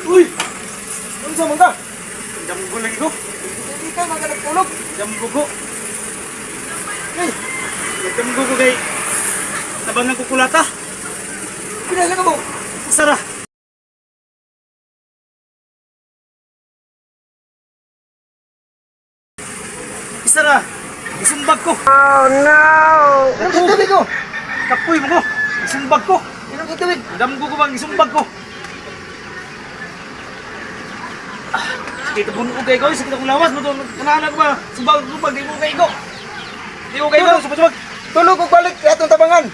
Uy! Ano sa mangga? Jamgo lagi ko. Hindi ka magalagtulog. Jamgo ko. Ay! Jamgo ko kay tabangan kukulata. Pinasa ka mo? Sara. Isara. Isumbag ko. Oh no! Inom sa tubig ko! Kapoy mo ko. Isumbag ko. Inom sa tubig! Damgo ko bang isumbag ko. Ah, sakit ang puno ko kay ko, sakit akong lawas, mo kanahan ko ba? Sumbag ko pag di mo kay ko. Di ko kay ko, Tulog. subag. Tulog og balik sa atong tabangan!